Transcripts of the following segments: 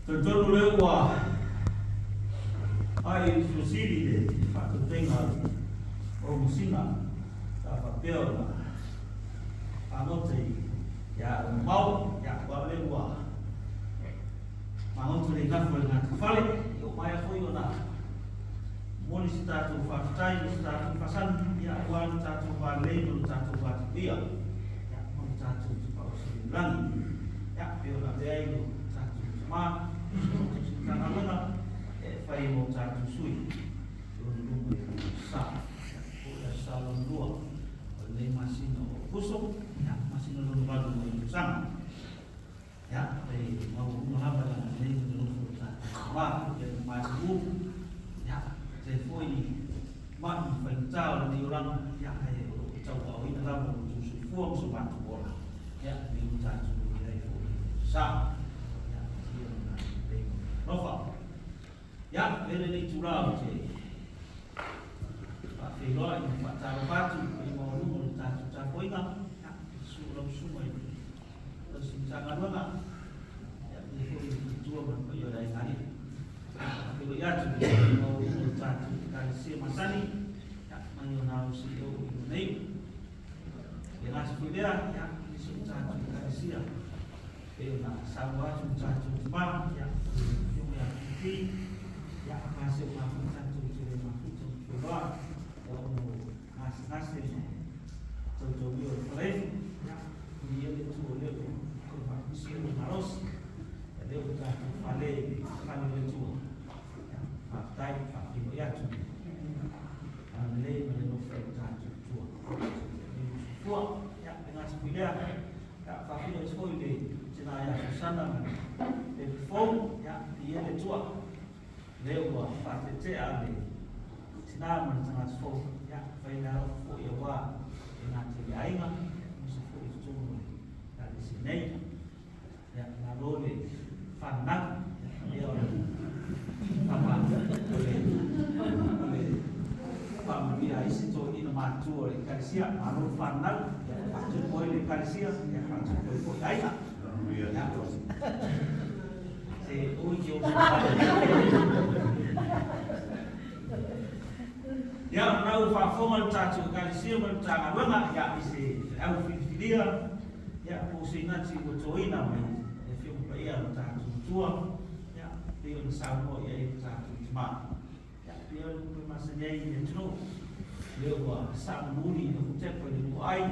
Talitonu lea ua ae i Tuasili le faatautaiga a le Komesina sa faapea ona fagota i aoga mamao, ia aua lea ua fagota le gafa i le gataifale, ia ua maea foi ona momoli se tatou faafetai ma se tatou faasani, ia aua lo tatou va lelei ma lo tatou va tapuia, ia ma lo tatou tapaau sili i le lagi. Ia, pei ona avea ai lo tatou tama, se Matagaluega e fai mo tatou sui i ona luma i le sa. Po o le aso sa lona lua o lenei masina o Aokuso, ia, masina lona valu o lenei tausaga. Ia, e maualuga lava le agalelei ma le alofa o lo tatou tama, e pei ona matou, ia, tele foi ma'i ma faigata o lenei olaga, ia, ae o lo o tauaoina lava lo outou soifua ma so matou ola. Ia, e o tatou i ai foi i le sa. Ia, tia lona lelei ma lona alofa. Ia, avea lenei itula ou te faafeiloai ma faatalofa atu i le paia maualuga o le tatou tapuaiga. Ia, i le susu o lau susuga i le tausi Matagaluega, ia, e foi i le faletua ma le paia o le aiga alii. Faafeiloai atu i le paia maualuga o le tatou Ekalesia masani, ia, mai ona ao seia oo i lona iu. E gata foi lea, ia, nisi o tatou Ekalesia, pei ona saunoa atu le tatou tama, ia, le Afioga ia Piti, ia, aua se o mafuta tatou te le mafuta ma feiloai, ia, ona o gasegase ma tautaulia o le falaefu, ia, manuia le Atua o lea ua toe faafusi lona malosi, ia, lea ua tatou fale i le fale o le Atua, ia, faafetai, faafeiloai atu. Agalelei ma le alofa i lo tatou Atua. Soifua. Ia, le gata foi lea. Ia, faafeiloai atu foi i le tina ia Susana ma le fofou. Ia, viia le Atua. Lea ua faatetea le tina ma le tagata fou. Ia, fai le alofa foi aua e gata i le aiga, aemaise foi i totonu o le Ekalesia nei. Ia, malo le fanau. Ia, o le tama, o le faamanuia a isi toeaiina matutua o le Ekalesia. Malo le fanau. Ia, faatupu ai le Ekalesia, ia, faatupu ai foi aiga. Ia, se ui ki o Ia, na ua faafofoga le tatou Ekalesia ma le Matagaluega, ia, i se feau filifilia, Ia, po o se inati ua toina mai le Afioga Paia a lo tatou Matua, ia, pei ona saunoa i ai lo tatou Tama. Ia, pei o le upu e masani ai i le atunuu, lea ua saamuli i le tepa i le luaai,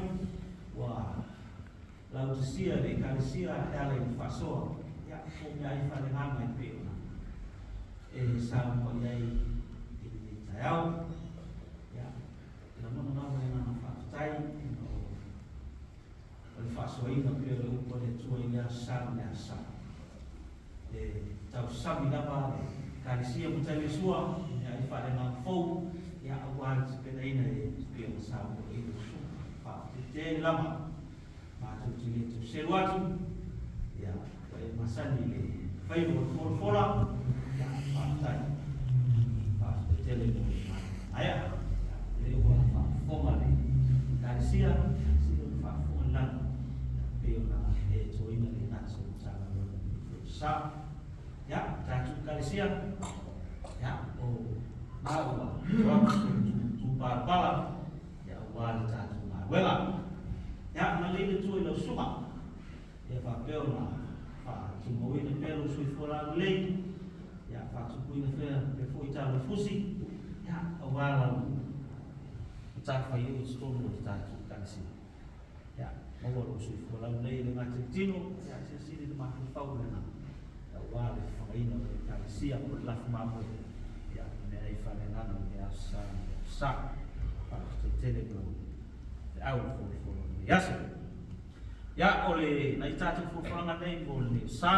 ua lautasia le Ekalesia e ala i le faasoa, ia, po o mea ai faaleagaga e pei ona e saunoa i ai i lenei taeao. Ia, e lagona lava le agaga faafetai ona o O le faasoaina pea o le upu a le Atua i le aso sa ma le aso sa. E tausami lava le Ekalesia ma Taileasua i mea ai faaleagaga fou, ia aua le tapenaina e pei ona saunoa i ai lau susuga. Faafetai tele lava. Matou te le tau selu atu, ia ua e masani i le faiva o le folafola, ia faafetai. Faafetai tele mo le maea. Ia, lea ua faafofoga le Ekalesia, sili ona faafofoga le lagi, ia pei ona e toina le nati o Matagaluega i le sa. Ia, tatou Ekalesia, ia, o na ua to atu se tupalapala, ia aua le tatou galuega. Ia, na lei le Atua i lau susuga, ia faapea ona faatumauina pea lou soifua laulelei, ia faatupuina pea foi taloifusi, ia aua lau matafaioi i totonu o le tatou Ekalesia. Ia, maua lou soifua laulelei e le gata i le tino, ia silasila i le mafaufau lena, aua le fafagaina o le Ekalesia po o le lafu mamoe, ia mea ai faaleagaga i le aso sa ma le aso sa. Faafetai tele mo le feau folafolaina i aso. Ia, o le nai tatou folafolaga nei mo le sa.